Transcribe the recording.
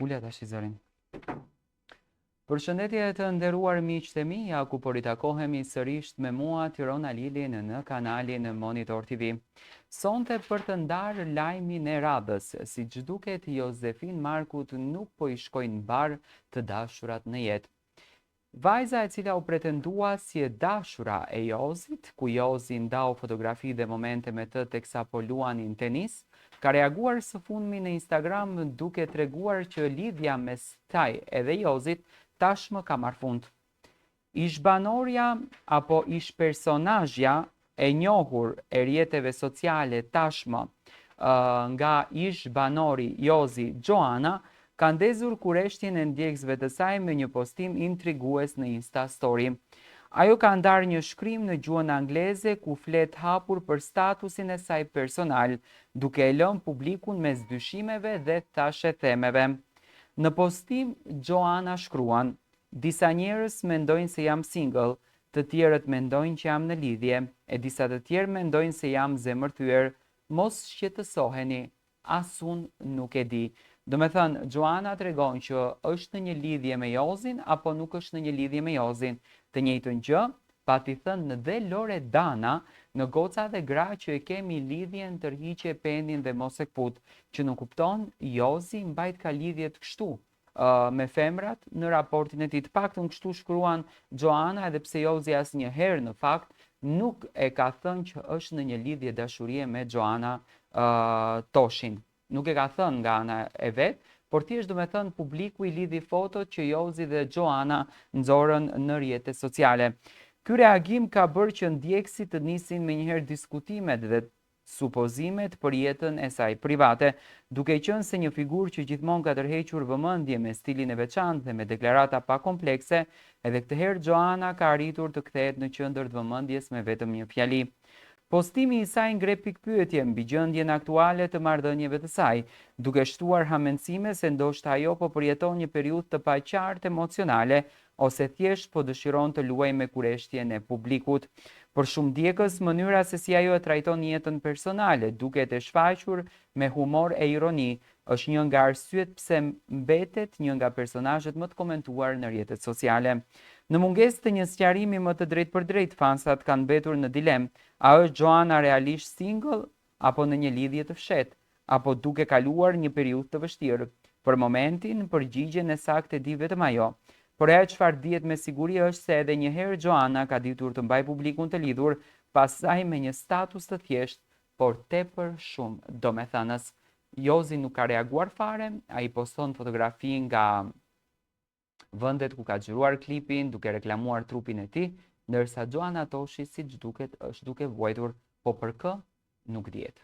Ule tash zërin. Përshëndetje të nderuar miqtë e mi, ja ku po ritakohemi sërisht me mua Tiron Alilin në kanalin Monitor TV. Sonte për të ndarë lajmin e radhës, siç duket Jozefin Markut nuk po i shkojnë mbarë të dashurat në jetë. Vajza e cila u pretendua si e dashura e Jozit, ku Jozi ndau fotografi dhe momente me të teksa po luanin tenis, ka reaguar së fundmi në Instagram duke treguar që lidhja mes saj edhe Jozit tashmë ka marrë fund. Ish-banorja apo ish-personazhja e njohur e rrjeteve sociale tashmë nga ish-banori Jozi Xhoana ka ndezur kureshtjen e ndjekësve të saj me një postim intrigues në Insta Story. Ajo ka ndarë një shkrim në gjuhën angleze ku flet hapur për statusin e saj personal, duke e lënë publikun mes dyshimeve dhe thashethemeve. Në postim, Xhoana shkruan, Disa njerëz mendojnë se jam single, Të tjerët mendojnë që jam në lidhje, e disa të tjerë mendojnë se jam zemërthyer. Mos shqetësoheni, as unë nuk e di. Domethënë, Xhoana tregon që është në një lidhje me Jozin apo nuk është në një lidhje me Jozin. Të njëjtën gjë pati thënë dhe Loredana në Goca dhe gra që e kemi lidhjen tërhiqe penin dhe mos e kput, që nënkupton Jozi mbajtka lidhjet kështu, me femrat në raportin e tij. Të paktën kështu shkruan Xhoana edhe pse Jozi asnjëherë në fakt nuk e ka thënë që është në një lidhje dashurie me Xhoana uh, Toshin. Nuk e ka thënë nga ana e vet, por thjesht domethënë publiku i lidhi fotot që Jozi dhe Xhoana nxorën në rrjete sociale. Ky reagim ka bërë që ndjekësit të nisin menjëherë diskutimet dhe supozimet për jetën e saj private, duke qenë se një figurë që gjithmonë ka tërhequr vëmendje me stilin e veçantë dhe me deklarata pa komplekse, edhe këtë herë Xhoana ka arritur të kthehet në qendër të vëmendjes me vetëm një fjali. Postimi i saj ngre pikëpyetje mbi gjendjen aktuale të marrëdhënieve të saj, duke shtuar hamendësime se ndoshta ajo po përjeton një periudhë të paqartë emocionale ose thjesht po dëshiron të luajë me kureshtjen e publikut. Për shumë ndjekës, mënyra se si ajo e trajton jetën personale, duket e shfaqur me humor e ironi, është një nga arsyet pse mbetet një nga personazhet më të komentuar në rrjetet sociale. Në mungesë të një sqarimi më të drejtpërdrejtë, fansat kanë mbetur në dilemë, a është Xhoana realisht single apo në një lidhje të fshehtë, apo duke kaluar një periudhë të vështirë. Për momentin, përgjigjen e saktë e di vetëm ajo. Por ajo çfarë dihet me siguri është se edhe një herë Xhoana ka ditur të mbajë publikun të lidhur pas saj me një status të thjeshtë, por tepër shumë domethënës. Jozi nuk ka reaguar fare, ai poston fotografi nga vendet ku ka xhiruar klipin, duke reklamuar trupin e tij, ndërsa Xhoana Toshi siç duket është duke vuajtur, po për kë nuk dihet.